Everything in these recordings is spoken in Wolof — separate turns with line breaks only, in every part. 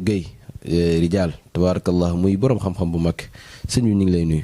Guèye rijaal tabarakallah muy borom xam-xam bu mag sëñ bi ñu ngi lay nuyu.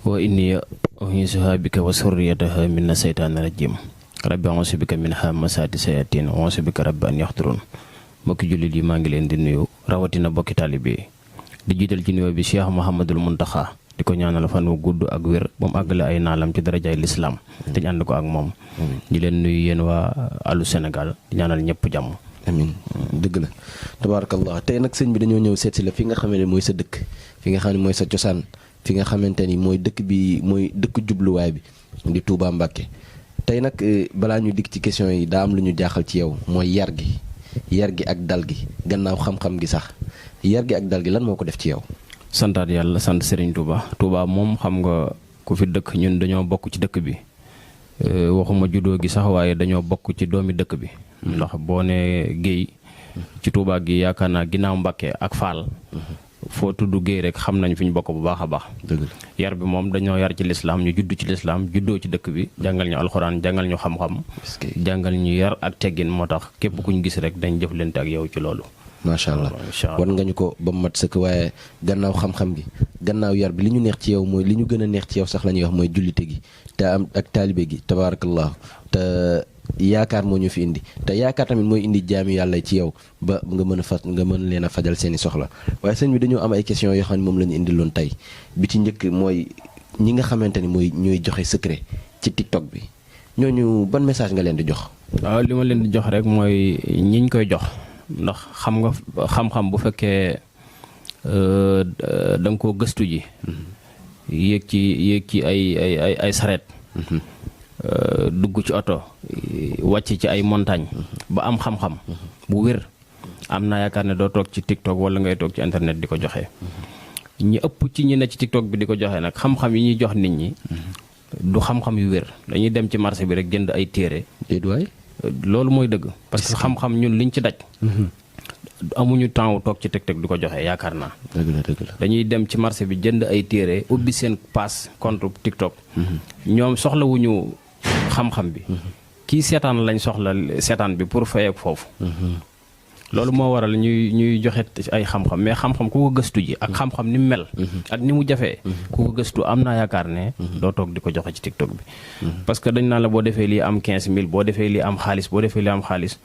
wa inni uhiisuha bika wa surriyataha mina seytaani rajim rabbi auzu bika min hamasaati sayatin wa auzu bika rabbi an yaxturun mbokki jullit yi maa ngi leen di nuyu rawatina bokki taalibe yi di jiital ci nuyoo bi Cheikh Mouhamadul Muntaxa di ko ñaanal fan wu gudd ak wér ba mu àggale ay naalam ci darajaay lislaam te ñu ànd ko ak moom di leen nuyu yéen waa Allô Sénégal di ñaanal ñëpp jàmm.
amin dëgg la tabarakallah tey nag sëñ bi dañoo ñëw seet si la fi nga xam ne mooy sa dëkk fi nga xam ne mooy sa cosaan fi nga xamante ni mooy dëkk bi mooy dëkk jubluwaay bi di Touba Mbacké tey nag balaa ñu dikk ci question yi daa am lu ñu jaaxal ci yow mooy yar gi ak dal gi gannaaw xam-xam gi sax yar gi ak dal gi lan moo ko def ci yow.
santaat yàlla sant Serigne Touba Touba moom xam nga ku fi dëkk ñun dañoo bokk ci dëkk bi waxuma juddoo gi sax waaye dañoo bokk ci doomi dëkk bi ndax boo nee Guèye ci Touba gi yaakaar naa ginnaaw Mbacké ak Fall foo tudd Guèye rek xam nañ fi ñu bokk bu baax a baax.
dëgg la
yar bi moom dañoo yar ci lislaam ñu judd ci lislaam juddoo ci dëkk bi jàngal ñu alxuraan jàngal ñu xam-xam jàngal ñu yar ak teggin moo tax képp ku ñu gis rek dañ jëflante ak yow ci loolu.
macha allah wan nga ñu ko ba mu mat sëkk waaye gannaaw xam-xam gi gannaaw yar bi li ñu neex ci yow mooy li ñu gën a neex ci yow sax la ñuy wax mooy jullite gi te am ak taalibe gi tabarakallah te yaakaar moo ñu fi indi te yaakaar tamit mooy indi jaami yàlla ci yow ba nga mën leen a fajal seeni soxla waaye sëñ bi dañoo am ay questions yoo xam ne moom la ñu indiloon tey bi ci njëkk mooy ñi nga xamante ni mooy ñuy joxe secret ci TikTok bi ñooñu ban message nga leen di jox.
waaw li ma leen di jox rek mooy ñiñ koy jox. ndax xam nga xam-xam bu fekkee da nga koo gëstu ji yéeg ci ay sareet dugg ci oto wàcc ci ay montagne ba am xam-xam bu wér am naa yaakaar ne doo toog ci TikTok wala ngay toog ci internet di ko joxe ñi ëpp ci ñi ne ci TikTok bi di ko joxe nag xam-xam yi ñuy jox nit ñi du xam-xam yu wér dañuy dem ci marché bi rek jënd ay téere loolu mooy dëgg parce que xam-xam ñun liñ ci daj amuñu temps toog ci TikTok di ko joxe yaakaar naa
dëgg la
dañuy dem ci marché bi jënd ay téere ubbi seen pass compte TikTok ñoom soxlawuñu xam-xam bi kii seetaan lañ soxla seetaan bi pour fay ak foofu loolu moo waral ñuy joxe ay xam-xam mais xam-xam ku ko gëstu ji ak xam-xam ni mu mel ak ni mu jafee ku ko gëstu am naa yaakaar ne doo toog di ko joxe ci TikTok bi parce que dañ naan la boo defee lii am 15000 boo defee lii am xaalis boo defee lii am xaalis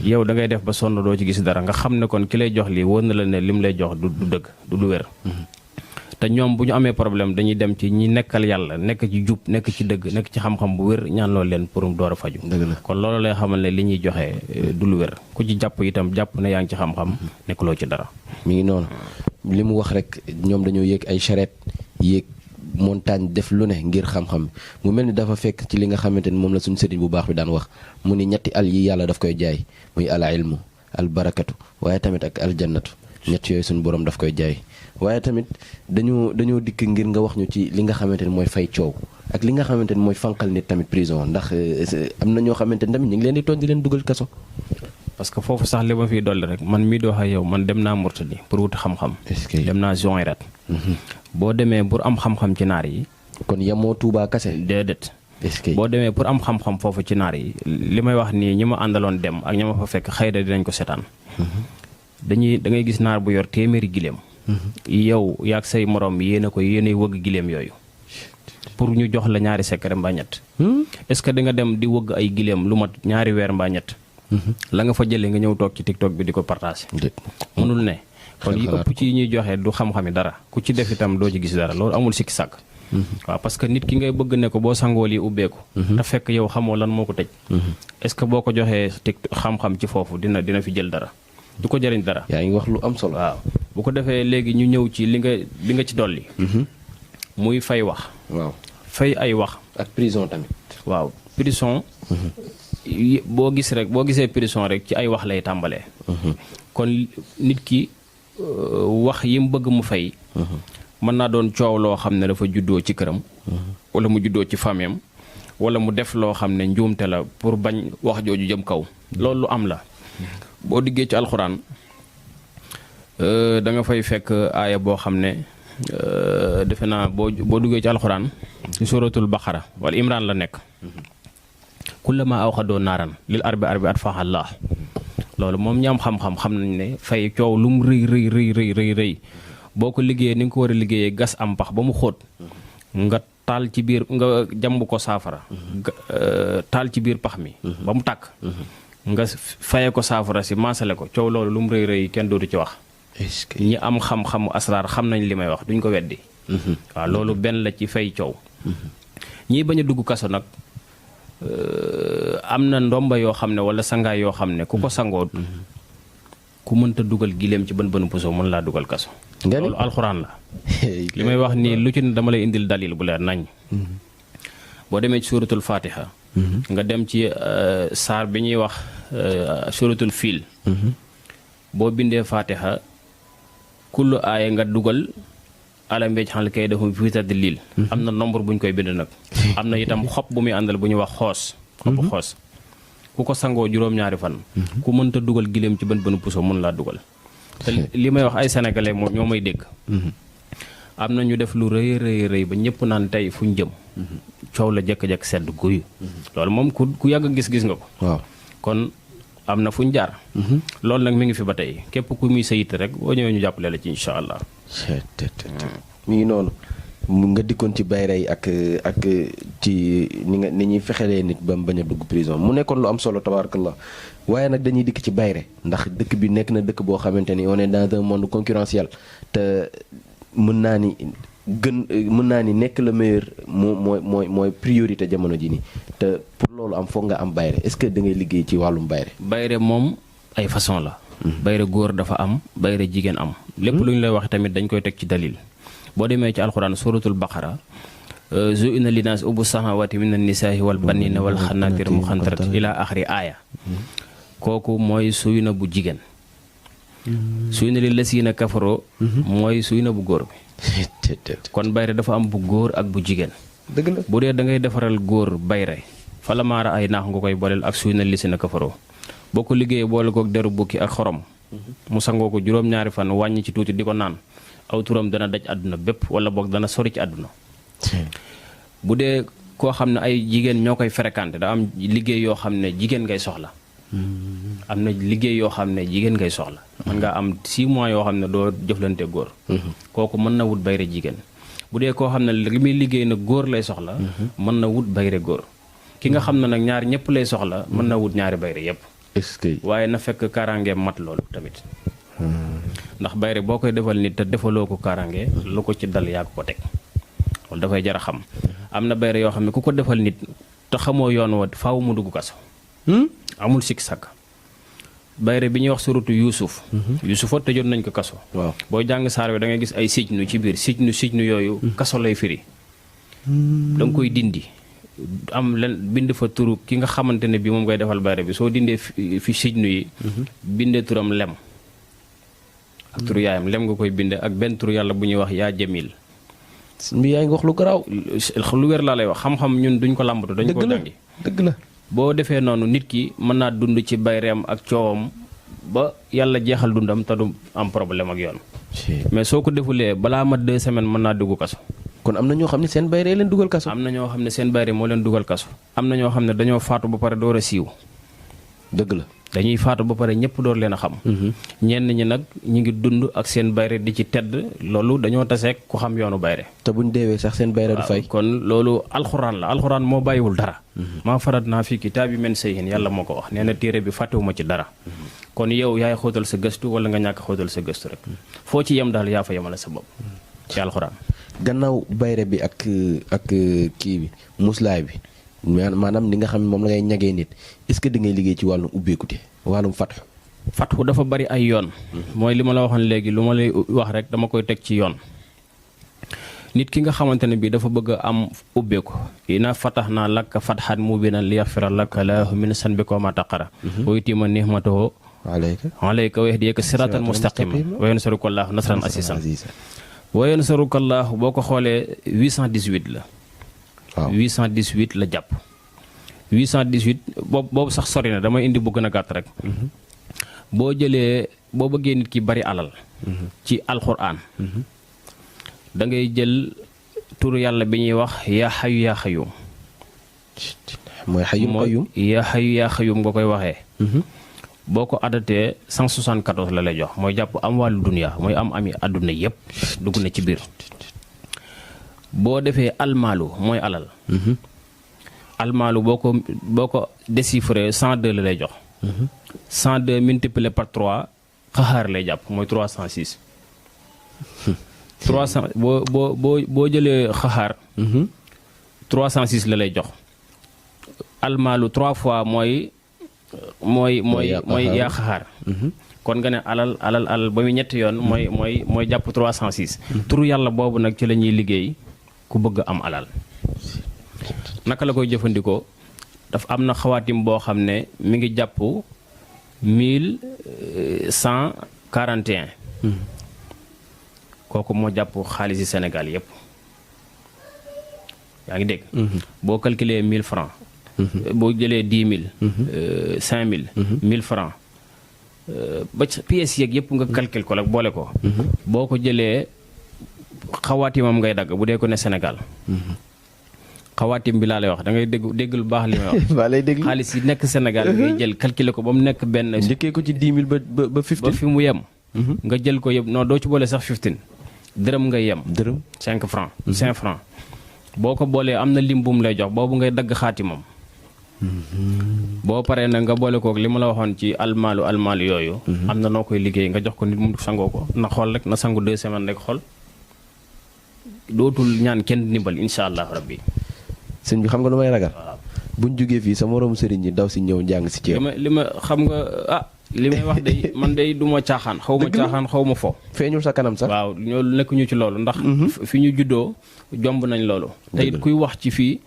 yow da ngay def ba sonn doo ci gis dara nga xam ne kon ki lay jox lii wóor na la ne lim lay jox du dëgg du lu wér te ñoom bu ñu amee problème dañuy dem ci ñi nekkal yàlla nekk ci jub nekk ci dëgg nekk ci xam-xam bu wér ñaan loolu leen pour door a faju kon loolu lay xamal ne li ñuy joxe du lu wér ku ci jàpp itam jàpp ne yaa ngi ci xam-xam nekkuloo ci dara.
mi ngi noonu li mu wax rek ñoom dañoo yéeg ay charrette yéeg montagne def lu ne ngir xam-xam mu mel ni dafa fekk ci li nga xamante ni moom la suñu sëriñ bu baax bi daan wax mu ni ñetti al yi yàlla daf koy jaay muy al ilmu al barakatu waaye tamit ak al jannatu ñett yooyu suñu borom daf koy jaay. waaye tamit dañoo dikk ngir nga wax ñu ci li nga xamante ni mooy fay coow ak li nga xamante ni mooy fanqal nit tamit prison ndax am na ñoo xamante ni tamit ñu ngi leen di tooñ di leen dugal kaso.
parce que foofu sax li ma fiy dolli rek man mii di wax ak yow man dem naa Mourtani pour wuti xam-xam. dem naa Zouairat. boo demee pour am xam-xam ci naar yi.
kon yemoo Touba kase.
déedéet. boo demee pour am xam-xam foofu ci naar yi li may wax nii ñi ma àndaloon dem ak ñi ma fa fekk xëy na dinañ ko seetaan. da ngay gis naar bu yor téeméeri gileem. yow yaag say morom yéen a ko yéenay wëgg gileem yooyu pour ñu jox la ñaari secret mbaa ñett est-ce que da nga dem di wëgg ay gileem lu mat ñaari weer mbaa ñett la nga fa jëlee nga ñëw toog ci TikTok bi di ko partager mënul ne kon yi ëpp ci ñuy joxe du xam-xami dara ku ci def itam doo ci gis dara loolu amul sikki sàkk waaw parce que nit ki ngay bëgg ne ko boo sangoo lii ubbeeku te fekk yow xamoo lan moo ko tëj est-ce que boo ko joxee xam-xam ci foofu dina fi jël dara du ko jëriñ dara.
yaa ngi wax lu am solo.
waaw bu ko defee léegi ñu ñëw ci li nga ci dolli. muy fay wax.
waaw
fay ay wax.
ak prison tamit.
waaw prison. boo gisee prison rek ci ay wax lay tàmbalee. kon nit ki wax yi mu bëgg mu fay. mën naa doon coow loo xam ne dafa juddoo ci këram. wala mu juddoo ci famem wala mu def loo xam ne njuumte la pour bañ wax jooju jëm kaw. loolu lu am la. boo diggee ci alxuraan da nga fay fekk aaya boo xam ne defe naa boo duggee ci alxuraan ci suratul baqara wala imran la nekk kullama awxadoo naaran lil arbi atfahallah loolu moom ñi am xam-xam xam nañ ne fay coow lu mu rëy rëy rëy rëy rëy rëy boo ko liggéeyee ni nga ko war a liggéeyee gas am pax ba mu xóot nga taal ci biir nga jàmb ko saafara taal ci biir pax mi ba mu tàkk nga faye ko saafara si maasale ko coow loolu lu mu rëy rëy kenn dootu ci wax ñi am xam-xamu asraar xam nañ li may wax duñ ko weddi waaw loolu benn la ci fay coow ñii bañ a dugg kaso nag am na ndomba yoo xam ne wala sangaay yoo xam ne ku ko sangoo ku mënta dugal gileem ci bën bënu puso mën laa dugal kaso loolu alxuraan la li may wax nii lu ci ne dama lay indil dalil bu leer nañ boo demee ci suuratul fatiha nga dem ci saar bi ñuy wax suuratul fiil boo bindee fatiha kullu aaya nga dugal alam yaj'al kaydahum fii tadlil am na nombre bu ñu koy bind nag am na itam xob bu muy àndal bu ñuy wax xoos xob xoos ku ko sangoo juróom-ñaari fan ku mënta dugal gileem ci bën bënu puso mën laa dugal te li may wax ay sénégalais moom ñoo may dégg am na ñu def lu rëy rëy rëy ba ñëpp naan tey fu ñu jëm coow la jekk-jekk sedd guyu loolu moom ku yàgg gis-gis nga ko waaw kon am na fu ñu jaar loolu nag mi ngi fi ba tey képp ku muy sayit rek boo ñëwee ñu jàppale la ci incha allah
mi ngi noonu nga dikkoon ci bayre yi ak ci ni ñuy fexelee nit ba mu bañ a dugg prison mu nekkoon lu am solo tabarakallah waaye nag dañuy dikk ci bayre ndax dëkk bi nekk na dëkk boo xamante ni on est dans un monde concurrentiel te mën naa ni nekk le meilleur mooy priorité jamono ji nii te pour loolu am foog nga am bayre est-ce que da ngay liggéey ci wàllum bayre
bayre moom ay façon la bayre góor dafa am bayre jigéen am lépp lu ñu lay wax tamit dañ koy teg ci dalil boo demee ci alxuraan suratul baqara zu'ina linnaas ubbu samawati min an-nisaa'i wal banina wal xanaatir muxantarat ila axiri aaya kooku mooy suy na bu jigéen suy na li lasiina kafaroo mooy suy na bu góor bi kon bayre dafa am bu góor ak bu jigéen
dëgg la
bu dee da ngay defaral góor bayre fala maara ay naax nga koy boleel ak suy na lasiina kafaroo boo ko liggéeyee boole kook deru bukki ak xorom mu sangoo ko juróom-ñaari fan wàññi ci tuuti di ko naan aw turam dana daj àdduna bépp wala boog dana sori ci àdduna bu dee koo xam ne ay jigéen ñoo koy fréquenté da am liggéey yoo xam ne jigéen ngay soxla am na liggéey yoo xam ne jigéen ngay soxla mën ngaa am 6 mois yoo xam ne doo jëflante góor kooku mën na wut bayre jigéen bu dee koo xam ne li muy liggéey na góor lay soxla mën na wut bayre góor ki nga xam ne nag ñaar ñëpp lay soxla mën na wut ñaari bayre yëpp
est-ce que
waaye na fekk kaaraange mat loolu tamit ndax bayre boo koy defal nit te defaloo ko kaaraange lu ko ci dal yaa ko teg loolu dafay jar a xam am na bayre yoo xam ne ku ko defal nit te xamoo yoon wa faaw mu dugg kaso amul sikk sàkk bayre bi ñuy wax suratu yuusuf yuusufa tëjoon nañ ko kaso
waaw
boo jàng saar wi da ngay gis ay sijnu ci biir sijnu yooyu kaso lay firi da nga koy dindi am len bind fa turu ki nga xamante ne bi moom ngay defal bayre bi soo dindee fi sijnu yi bindee turam lem ak turu yaayam lem nga koy binde ak benn turu yàlla bu ñuy wax yaa jamil
mi yaa ngi wax lu garaaw
lu wér laa lay wax xam-xam ñun duñ ko làmbatu dañ ko jàngi
dëgg la
boo defee noonu nit ki mën naa dund ci bayreem ak coowam ba yàlla jeexal dundam te du am problème ak yoon mais soo ko defulee balaa mat 2 semaines mën naa dugg kaso
kon am na ñoo xam ne seen bayre leen dugal kaso
am na ñoo xam ne seen bayre moo leen dugal kaso am na ñoo xam ne dañoo faatu ba pare door a siiw
dëgg la
dañuy faatu ba pare ñëpp door leen a xam ñenn ñi nag ñu ngi dund ak seen bayre di ci tedd loolu dañoo taseek ku xam yoonu bayre
te buñ deewee sax seen bayre du fay
kon loolu alxuraan la alxuraan moo bàyyiwul dara maa farat naa fi kitaabi men sayhin yàlla moo ko wax nee na téere bi fàttewuma ci dara kon yow yaay xóotal sa gëstu wala nga ñàkk xóotal sa gëstu rek foo ci yem daal yaa fa yemale sa bopp ci alxuraan
gannaaw bayre bi ak kii bi muslaay bi maanaam li nga xam ne moom la ngay ñagee nit est-ce que da ngay liggéey ci wàllum ubbeekute wàllum fatxu
dafa bari ay yoon mooy li ma la waxoon léegi lu ma lay wax rek dama koy teg ci yoon nit ki nga xamante ne bii dafa bëgg a am ubbeeku ina fatax naa lakka fatxan mubinan li yaxfira laka laahu min sanbika wa ma taqara wa yutima nihmatahu alayka wa yahdiyaka siratan mustaqima wa yansuruka llaahu nasran asiisan wa yansuruka llaahu boo ko xoolee 818 la waaw 818 la jàpp 818 boobu sax sori na damay indi bu gën a gàtt rek boo bëggee nit ki bari alal ci alxuraan da ngay jël turu yàlla bi ñuy wax yaa xayu yaa xayum
mooy xayum
yaa xayu yaa xayum nga koy waxee boo ko adatee 174 la lay jox mooy jàpp am wàllu dunya mooy am ami àdduna yépp dugg na ci biir. boo defee almaalu mooy alal. almaalu boo ko déchiffré 102 la lay jox. 102 multiplié par 3 xaxaar lay jàpp mooy 306. 300 boo jëlee xaxaar. 306 la lay jox. almaalu 3 fois mooy yaa xaxaar. kon nga ne alal ba muy ñetti yoon mooy jàpp 306. turu yàlla boobu nag ci la ñuy liggéey ku bëgg am alal. naka la koy jëfandikoo dafa am na xawaatim boo xam ne mi ngi jàpp 1141. kooku moo jàpp xaalisi Sénégal yépp yaa ngi dégg. boo calculer 1000 francs boo jëlee 10 000. 5000. 1000 francs ba pièces yeeg yëpp nga calcul ko la boole ko. boo ko jëlee xawaatimam ngay dagg bu dee ko ne Sénégal. xawaatim bi laa lay wax da ngay dégg lu baax li may wax.
waa lay dégg
xaalis yi nekk Sénégal ngay jël calculer ko ba mu nekk benn.
njëkkee ko ci 10 000 ba 15.
ba fi mu yem. nga jël ko yëpp non doo ci boole sax 15. dërëm ngay yem.
dërëm
5 francs 5 francs boo ko boolee am na lim bu mu lay jox boobu ngay dagg xaatimam. boo paree nag nga boole kook li ma la waxoon ci almaalu yooyu. am na noo koy liggéey nga jox ko nit mu sangoo ko na xool rek na sangu 2 semaines rek xool dootul ñaan kenn ndimbal incha allah rabbi.
sëñ bi xam nga lu may ragal. buñ jógee fii sa moromu sëriñ ñi daw si ñëw njàng si ceeb.
li ma xam nga li may wax day man day du ma caaxaan xaw ma caaxaan xaw ma fo.
feeñul sa kanam sax.
waaw ñoo nekk ñu ci loolu ndax. fi ñu juddoo jomb nañ loolu. te it kuy wax ci fii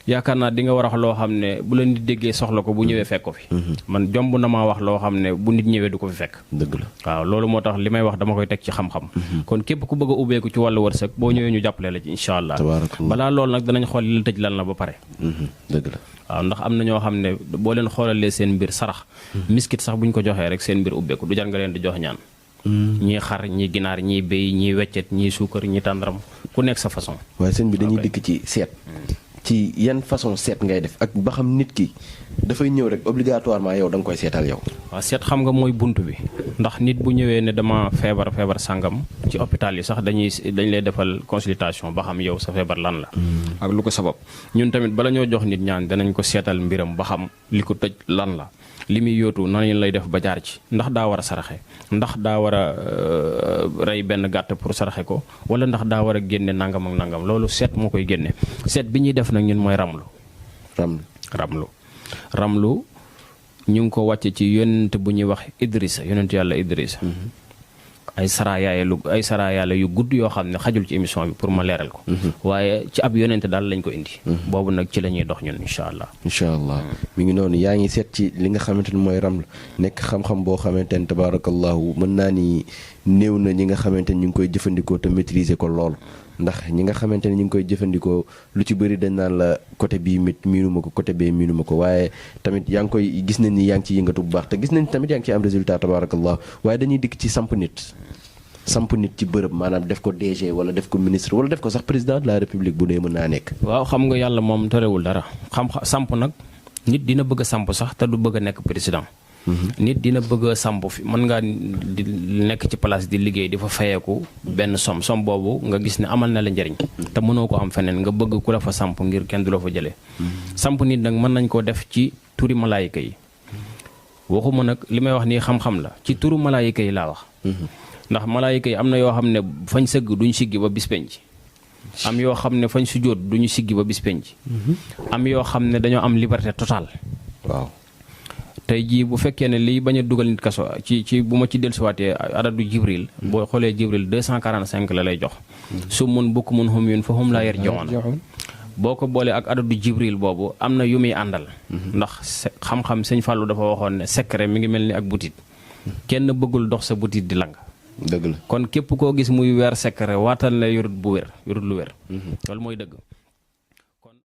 yaakaar naa di nga war a wax loo xam ne bu la nit déggee soxla ko bu ñëwee fekk ko fi. man jomb na maa wax loo xam ne bu nit ñëwee du ko fi fekk.
dëgg la
waaw loolu moo tax li may wax dama koy teg ci xam-xam. kon képp ku bëgg a ubbeeku ci wàllu wërsëg boo ñëwee ñu jàppale la ci incha allah. balaa loolu nag danañ xool li la tëj lan la ba pare.
dëgg la.
waaw ndax am na ñoo xam ne boo leen xoolalee seen mbir sarax. miskit sax bu ñu ko joxee rek seen mbir ubbeeku du jar nga leen di jox ñaan. ñii xar ñii ginaar ñii béy ñii weccet ñii suukar ñii tàndaram ku nekk sa façon.
waaye sëñ bi dañuy dikk ci seet. ci yan façon seet ngay def ak ba xam nit ki dafay ñëw rek obligatoirement yow da nga koy seetal yow.
waaw seet xam nga mooy bunt bi ndax nit bu ñëwee ne dama feebar sàngam ci hôpital yi sax dañ lay defal consultation ba xam yow sa feebar lan la. ak lu ko sabab ñun tamit bala ñoo jox nit ñaan danañ ko seetal mbiram ba xam li ko tëj lan la. li muy yóotu nan lay def ba jaar ci ndax daa war a saraxe ndax daa war a rey benn gàtt pour saraxe ko wala ndax daa war a génne nangam ak nangam loolu seet moo koy génne seet bi ñuy def nag ñun mooy ramlu ñu ngi ko wàcce ci yonent bu ñuy wax Idrissa yonent yàlla Idrissa ay saraayaale yu gudd yoo xam ne xajul ci émission bi pour ma leeral ko. waaye ci ab yonent daal lañ ko indi. boobu nag ci la ñuy dox ñun incha allah.
incha allah mi ngi noonu yaa ngi seet ci li nga xamante ni mooy raml nekk xam-xam boo xamante ni tabaarakallahu mën naa ni néew na ñi nga xamante ni ñu ngi koy jëfandikoo te maîtriser ko lool. ndax ñi nga xamante ne ñu ngi koy jëfandikoo lu ci bëri dañ naan la côté bii miinuma ko côté bee miinuma ko waaye tamit yaa ngi koy gis nañ ni yaa ngi ci yëngatu bu baax te gis nañ tamit yaa ngi ci am résultat tabarakallah waaye dañuy dikk ci samp nit ci bërëb maanaam def ko DG wala def ko ministre wala def ko sax président de la république bu dee mën naa nekk. waaw
xam nga yàlla moom terewul dara samp nag nit dina bëgg a samp sax te du bëgg a nekk président. nit dina bëgg a samp fi mën ngaa di nekk ci place di liggéey di fa fayeeku benn som boobu nga gis ne amal na la njëriñ te mënoo ko am feneen nga bëgg ku la fa samp ngir kenn du la fa jëlee samp nit nag mën nañ koo def ci turi malaayika yi waxuma nag li may wax nii xam-xam la ci turu malaayika yi laa wax ndax malaayika yi am na yoo xam ne fañ sëgg duñ siggi ba bis penc am yoo xam ne fañ sujjóot duñu siggi ba bis penc am yoo xam ne dañoo am liberté totale
waaw
tey jii bu fekkee ne liy bañ a dugal nit kaso ci bu ma ci dellusiwaatee adadu jibril boo xoolee jibril 245 la lay jox su mun bukk mun hum yun fa hum laa yarji'uun boo ko boolee ak adadu jibril boobu am na yu muy àndal ndax xam-xam sëñ Fallou dafa waxoon ne secret mi ngi mel ni ak butit kenn bëggul dox sa butit di lang
dëgg la
kon képp koo gis muy weer secret waatal na yorut lu wér loolu mooy dëgg